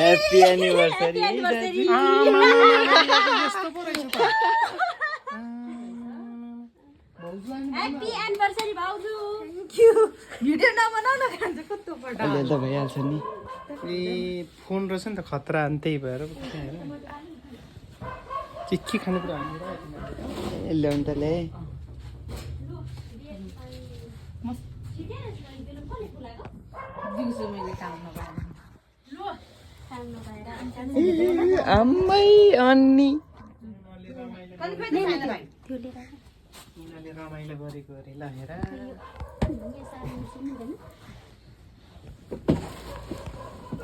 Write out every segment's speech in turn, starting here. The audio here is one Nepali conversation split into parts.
Happy anniversary. Happy anniversary भाउजू. Thank you. भिडियो नबनाउन खान्छ कस्तो पटा. अहिले त भइहाल्छ नि. ए फोन रहेछ नि त खतरा अनि त्यही भएर के खाने कुरा ल्याउनु त ल्याए. दिउँसो मैले काम नगरेर. आम्मै अन्नी. रमाइलो गरेको अरे ल हेर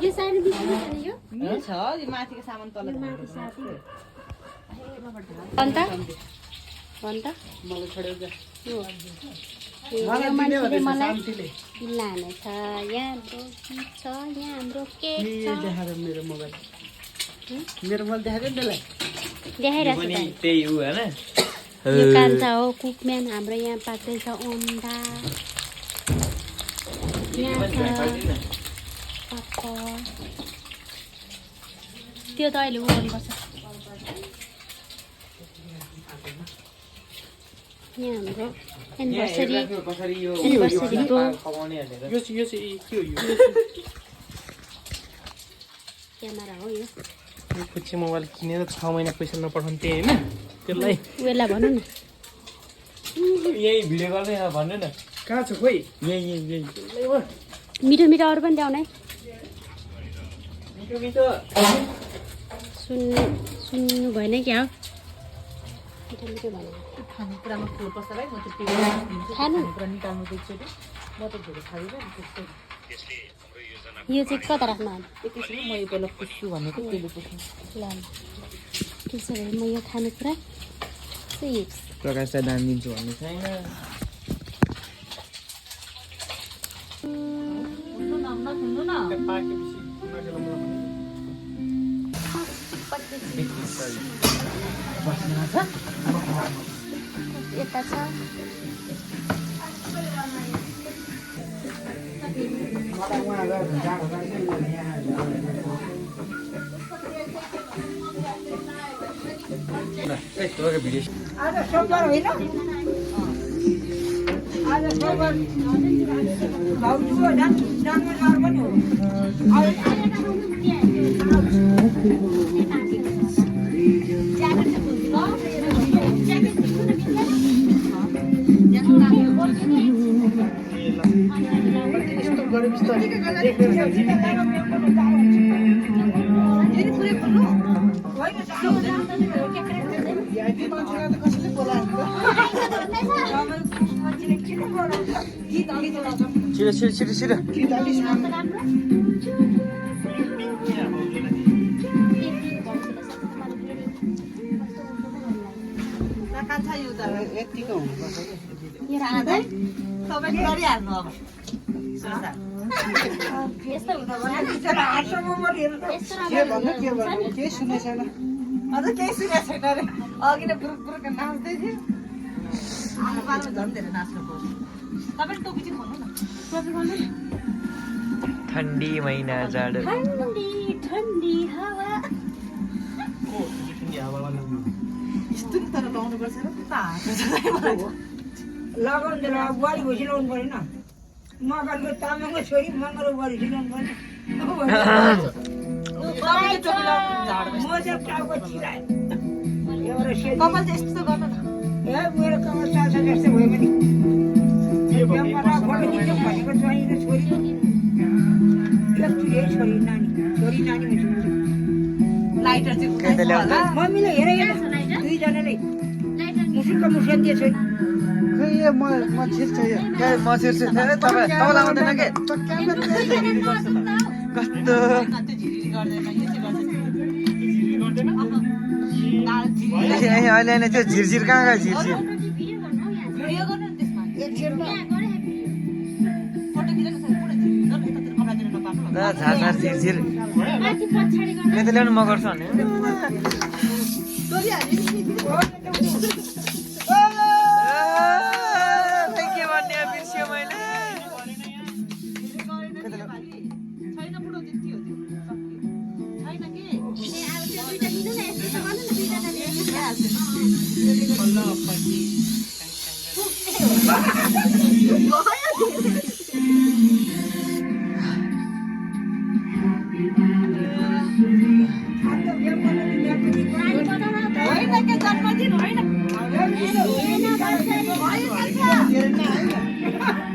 यो सानो बिस्कुट छ नि यो मिल्छ यो माथिको सामान तल माथि साथी अन्त मलाई छोड्यो क्या मान्छेले मलाई लानेछ यहाँ छ यहाँ हाम्रो केक छ देखाएर मेरो मोबाइल देखाइदियो नि त्यसलाई देखाइरहेको छ त्यही हो हैन. यो कान्छा हो कुकम्यान हाम्रो यहाँ पाक्दैछ अन्डा यहाँ छ पापड त्यो त अहिले गर्नुपर्छ यहाँ हाम्रो एनिभर्सरीको क्यामेरा हो यो पछि मोबाइल किनेर 6 महिना पैसा नपठाउनु त्यही होइन त्यसलाई उयोलाई भनौँ न यही भिडियो गर्दै भन्नु न. कहाँ छ खोइ यही मिठो मिठो अरू पनि ल्याउन है मिठो सुन्नु भएन क्या हो मिठो मिठो भन्नु खानेकुरामा फुल पस्छ भाइ म त्यो खानु खानेकुरा निकाल्नु दिन्छु नि म त धेरै खाँदिनँ त्यस्तै यो चाहिँ कता राख्नु होला एकैछिन म यो पहिला पुस्छु भनेको त्यसले पुस्नु ल त्यसो भए म यो खानेकुरा चिप्स प्रकाश चाहिँ दाम दिन्छु भन्ने छैन. नखुल्नु न पाकेपछि नखेलाउनु यता छ आज सोमबार होइन आज सोमबार भाउजू हो जन्मदिन पनि हो छिटो कान्छा यो त यतिको हुनुपर्छ यो राख्दै तपाईँले गरिहाल्नु अब यस्तो हुँदा के सुने छैन अझ केही सुनेको छैन अरे अघि नै बुरुक बुरुक नाच्दै थियो आमा पालमा झन् धेरै नाच्नु पर्यो तपाईँले टोपी चाहिँ खोल्नु न टोपी खोल्नु न ठन्डी महिना जाडो ठन्डी हावा यस्तो नि तर लाउनुपर्छ र त लगाउनु त बुहारी भुसी लगाउनु पऱ्यो न मगरको तामाङको छोरी मगरको बुहारी सिलाउनु पऱ्यो म चाहिँ टाउको छिराएँ कपाल चाहिँ यस्तो गर्नु न ए मेरो कमर चाल्छ जस्तो भयो भने फोटो खिच्यौँ भनेको ज्वाइँको छोरी छोरी छोरी नानी मुसुक लाइटर चाहिँ उठाइदिनु होला मम्मीले हेरे दुईजनाले मुसुक मुसुक छ म छिर्छु तपाईँ लगाउँदैन के कस्तो अहिले अहिले त्यो झिरझिर कहाँ गयो झिरझिर भिडियो गर्नु नि त्यसमा फोटो खिच्नु झार झार झिरझिर के त ल्याउनु म गर्छु भने के भन्ने बिर्स्यो मैले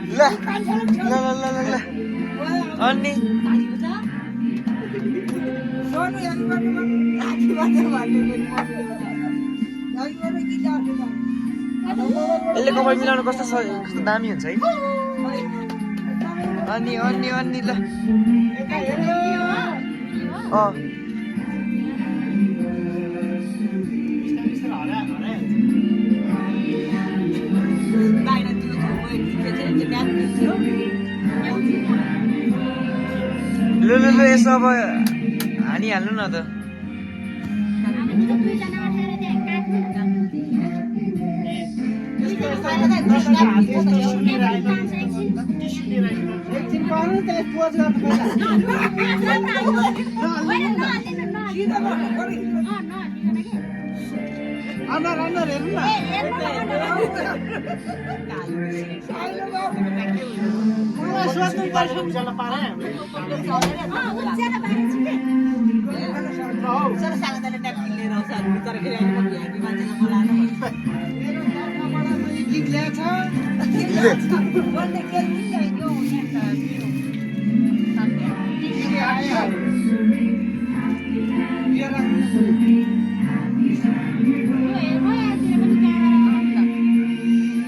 ल अनि यसले कपाल मिलाउनु कस्तो दामी हुन्छ है अनि अनि अनि ल ल ल ल यसो अब हानिहाल्नु न त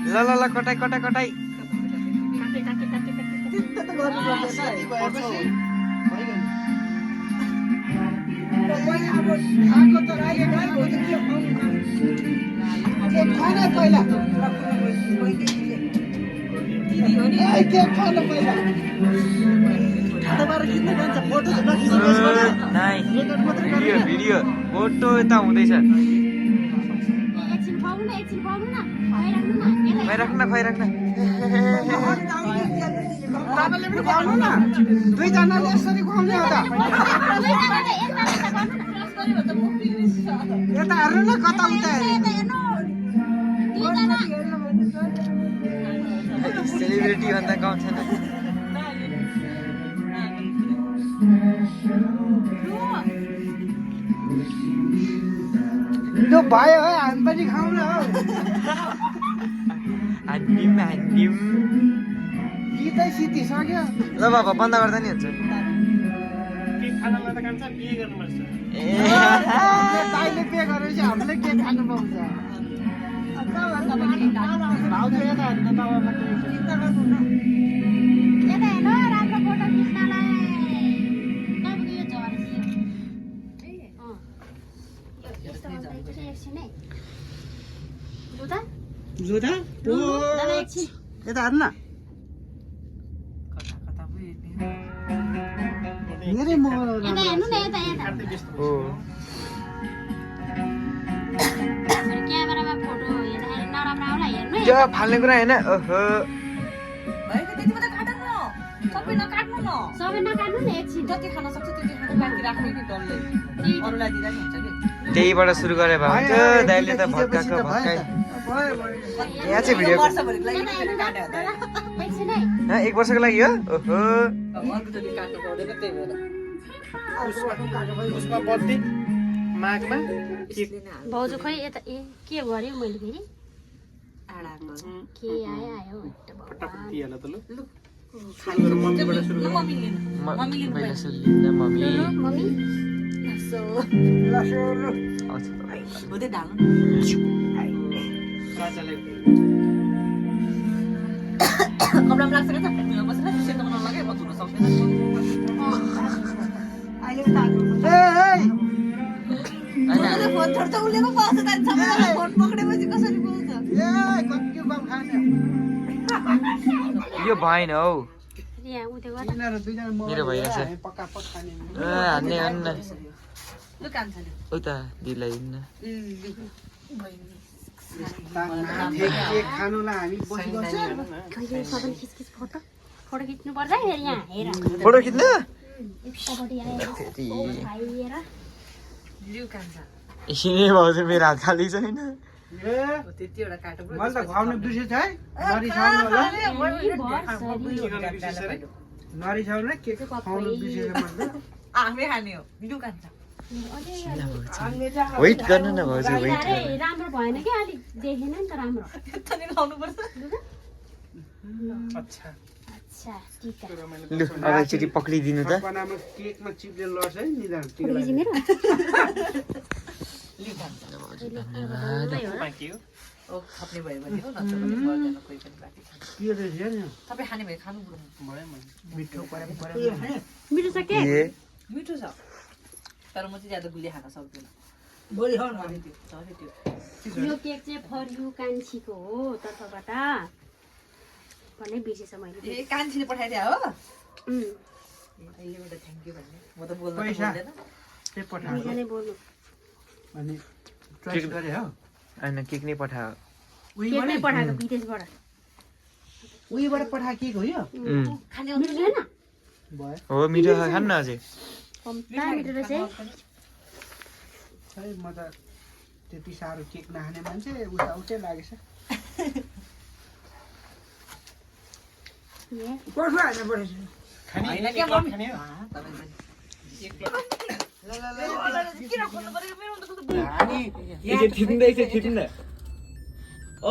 ल ल कटाई कटाई कटाई भिडियो फोटो यता हुँदैछ खुवाइराख्न तपाईँले पनि खुवाउनु न दुईजनाले यसरी खुवाउने हो त यता हेर्नु न कता उता सेलिब्रिटी भन्दा कम छैन त्यो भयो है हामी पनि खाउँ हो हान्डिम गीतै सिद्धिसक्यो ल बाबा बन्द गर्दा नि हुन्छ दाइले पे गरेपछि हामीले के खानु पाउँछ भाउजू यता हेर्नु बाबामा चिन्ता गर्नु न जुदा यता हेर्नु न मेरै मोबाइल त्यो फाल्ने कुरा होइन ओहो सबै नकाट्नु न सबै नकाट्नु नि एकछिन जति खान सक्छ त्यति खानु बाँकी राख्नु कि डल्लै अरूलाई दिँदा नि हुन्छ कि त्यहीबाट सुरु गरे भए हुन्थ्यो दाइले त भत्काएको भत्काइ यहाँ चाहिँ भिडियो वर्षभरिको लागि काट्यो एकछिन है 1 वर्षको लागि हो ओहो अर्कोचोटि काट्नु पर्दैन त्यही भएर उसमा बर्थडे माघमा भाउजू खै यता ए के गर्यो मैले फेरि आडामा के आयो फटाफट दिइहाल त ल मम्मीबाट सुरु गरौँ। मम्मी लिनु मम्मी लिनु पहिला सुरु लिँदा मम्मी मम्मी सो आउँछ। हुँदै ढाल्नु राजालाई कपडा लाग्छ क्या बसेर सेतो बनाउन लगाए म धुन सक्दैन अहिले पो थाहा होइन फोन छोड्छ उसले पो पाउँछ त सबैजना फोन पक्रेपछि कसरी बोल्छ यो भएन हौ यहाँ उठे गर्दा मेरो भइरहेछ हान्ने गर्नु न लु कान्छ लु उता दिदीलाई दिनु न कहिले सबैले खिचखिच फोटो खिच्नु पर्छ फेरि यहाँ हेर फोटो खिच्नु कबड्डी आएर खाइएर लिउ कान्छ एकछिनै भाउजू मेरो हात खाली छैन त्यति एउटा काटो मैले त खुवाउनु बिर्सेछ है नरिसाउनु होला नरिसाउनु के खुवाउनु बिर्सेछ मैले आफै खाने हो लिउ कान्छ वेट गर्नु न भाउजू वेट अरे राम्रो भएन क्या अलिक देखेन नि त राम्रो यता नि लाउनुपर्छ अच्छा अच्छा टिका लु अब एकचोटि पक्रिदिनु त बनामा केकमा चिप्ले लड्छ है निदान पुग्यो मेरो लिउ कान्छ बाँकी हो ओ खप्ने भयो भने हो नत्र भने पर्दैन कोही पनि बाँकी खान्छ के रहेछ नि तपाईँ खाने भयो खानु बुढो मिठो परे मिठो छ के ए मिठो छ तर म चाहिँ ज्यादा गुलिया खान सक्दिनँ भोलि खाउँ न झन् त्यो यो केक चाहिँ फर यु कान्छीको हो तर्फबाट भन्ने बिर्सेछ मैले ए कान्छीले पठाइदिया हो उम्, अहिलेबाट थ्याङ्क यू भन्ने म त बोल्न त पैसा। बोल्दैन के पठाएको पैसाले बोल्नु अनि चोइस गरे हो होइन केक नै पठायो केकमै पठाएको विदेशबाट उहीबाट पठाएको केक हो यो खाने मिठो छैन भयो हो मिठो खानु न अझै कम्ता मिठो रहेछ है खै म त त्यति साह्रो केक नखाने मान्छे उता उतै लागेछ ए, पर्छ हाल्नु परेछ होइन क्या मम्मी किन खोल्नु पऱ्यो मेरो त कस्तो एकचोटि थिच्दैछ थिच्न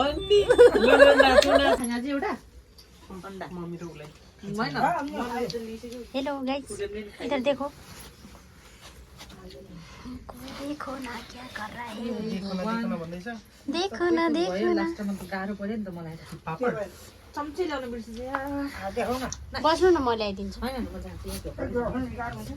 अनि खाना चाहिँ एउटा अन्डा मम्मी र उसलाई होइन हेलो गाइस इधर देखो देखो ना क्या कर रहा है देखो न भन्दैछ देखो ना देखो ना लास्टमा त गाह्रो पऱ्यो नि त मलाई पापड चम्ची ल्याउनु बिर्सेछ देखाउ न बस्नु न म ल्याइदिन्छु होइन म जान्छु गाह्रो हुन्छ